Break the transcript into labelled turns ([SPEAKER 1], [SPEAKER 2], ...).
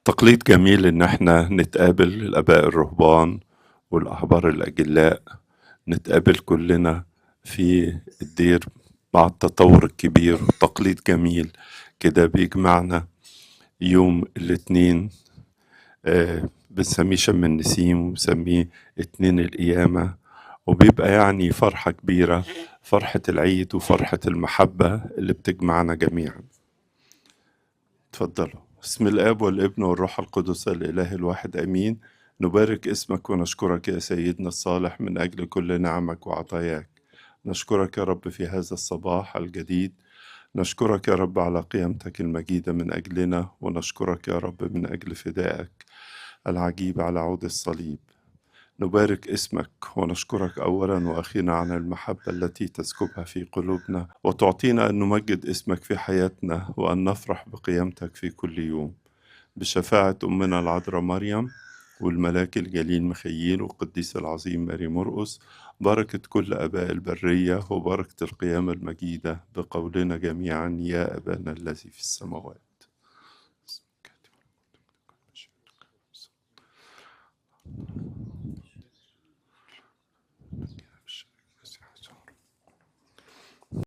[SPEAKER 1] تقليد جميل إن احنا نتقابل الآباء الرهبان والأحبار الأجلاء، نتقابل كلنا في الدير مع التطور الكبير. تقليد جميل كده بيجمعنا يوم الاثنين، بنسميه شم النسيم وبنسميه اتنين القيامة، وبيبقى يعني فرحة كبيرة، فرحة العيد وفرحة المحبة اللي بتجمعنا جميعا. تفضلوا. بسم الآب والابن والروح القدس الإله الواحد أمين. نبارك اسمك ونشكرك يا سيدنا الصالح من أجل كل نعمك وعطاياك. نشكرك يا رب في هذا الصباح الجديد، نشكرك يا رب على قيامتك المجيدة من أجلنا، ونشكرك يا رب من أجل فدائك العجيب على عود الصليب. نبارك اسمك ونشكرك أولا وأخيرا على المحبة التي تسكبها في قلوبنا وتعطينا أن نمجد اسمك في حياتنا وأن نفرح بقيامتك في كل يوم. بشفاعة أمنا العذراء مريم والملاك الجليل ميخائيل والقديس العظيم ماري مرقس، بركة كل آباء البرية وبركة القيامة المجيدة، بقولنا جميعا: يا أبانا الذي في السماوات.